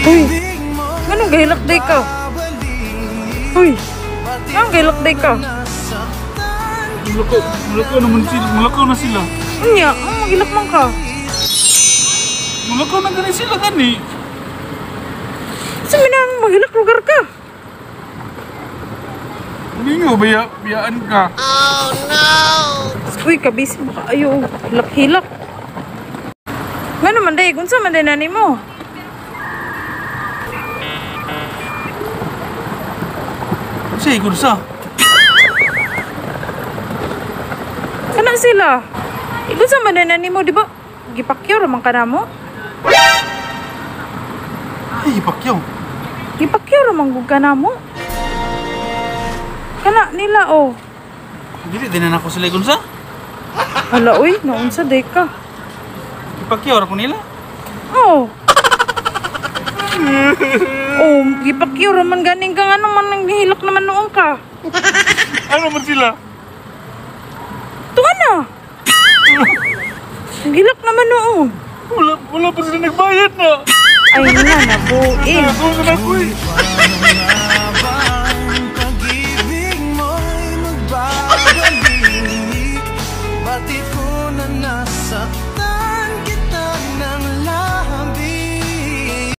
Uy, nganong gahilak day ka? Uy, nganong gahilak day ka? Mulakaw, mulakaw naman sila. Mulakaw na sila. Unya, ang maghilak man ka. Mulakaw na gani sila gani. Sa minang maghilak lugar ka. Mingaw, biya, biyaan ka. Uy, kabisi baka ayo, hilak-hilak. Ngano man day, unsa man day nani mo? Siya, ikod sa. Kana sila. Ikon sa man day nani mo, di ba? Gipakyaw ra man ka namo. Ay, ipakyaw. Gipakyaw ra man gud ka namo. Kana nila oh. Dili, din na ako sila ikon sa. Hala uy, naunsa day ka. Ipakyaw ra ko nila. Oh. Oh, gipakyaw ra man ganing ka, ngano man nang gihilak naman noon ka. Ano man sila? Tunga na. Gilak naman noon. Wala, wala pa sila nagbayad na. Ay na, nabuin. Ako na ako eh.